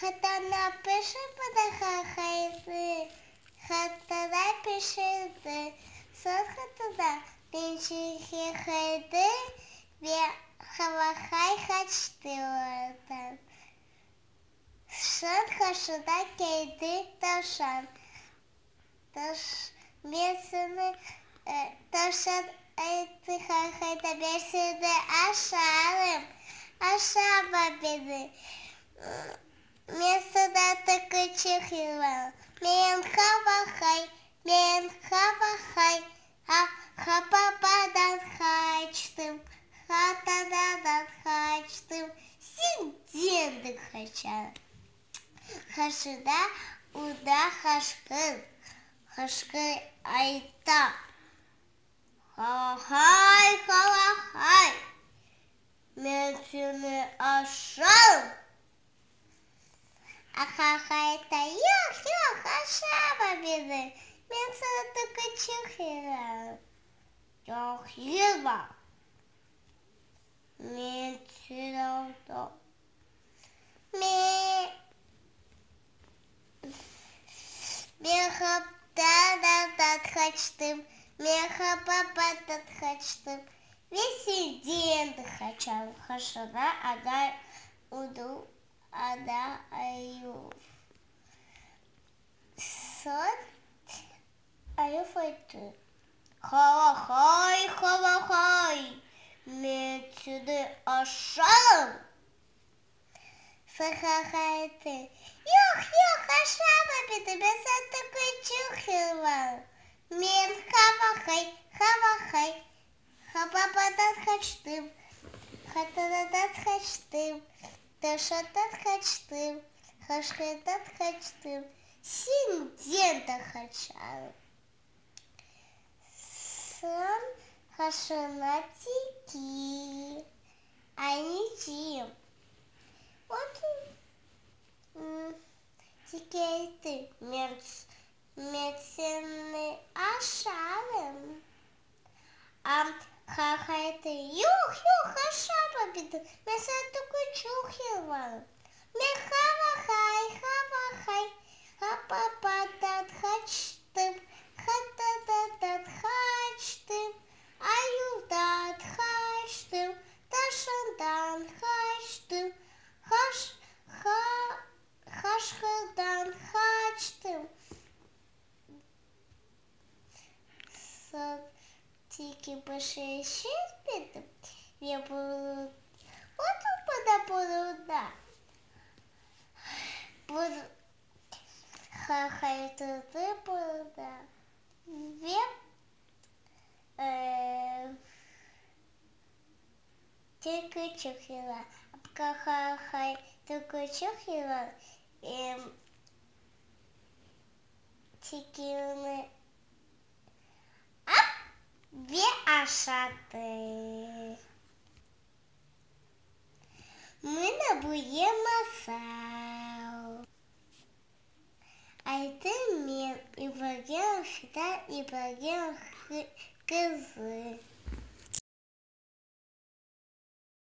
Hatana pişirmedi hahaydı, Hatana pişirdi. Soñ hatana pencerege ve havahay qaçtı oradan. Soñ qaşına keldi tavşan. Men seni, tavşan ayttı hahayda, men seni aşarım, aşama meni. Men saña tükünçik yılan. Men havahay, men havahay, ha-ha-babadan qaçtım, ha-tanadan qaçtım, senden de qaçarım. Qaşına uda qaşqır, qaşqır ayta, Havahay, havahay, men seni aşarım. Ahahayta, Yoq, yoq, aşama meni, men saña tükünçik yılarım. Yoq, yılma, men seni. Me Merhaba-da-da qaçtım, merhaba-ba-da qaçtım ve senden de qaçam, qaşına aday udu ada ayuv. Soñ ayuv ayttı, Hava-hay, hava-hay, men seni aşarım! Saqaqaytı. Yoq, yoq, aşama meni, men saña küçük yılan. Men hava-hay, hava-hay, ha-babadan qaçtım, ha-tanadan qaçtım, tavşandan qaçtım, qaşqırdan qaçtım, senden de qaçarım. Soñ qaşına tiki. Anneciğim, ot tikeldi, men seni aşarım. Am hahaytı, yoq, yoq, aşama beni, men saña tükünçük yılvarım. Men hava-hay, hava-hay, ha-babadan qaçtım, ha-tanadan qaçtım, Ayuvdan qaçtım, tavşandan qaçtım, haş, ha, qaşqırdan qaçtım. Soñ teki bir şey sezmedim ve burun, oturmadan burunına bur, hahaytırdı burunına ve Tek küçük yılan, Apqahay, tek küçük yılan, Tikilni ap ve aşadı. Mına bu ye masal. Aytım men, İbragimov Fidan İbragimov qızı.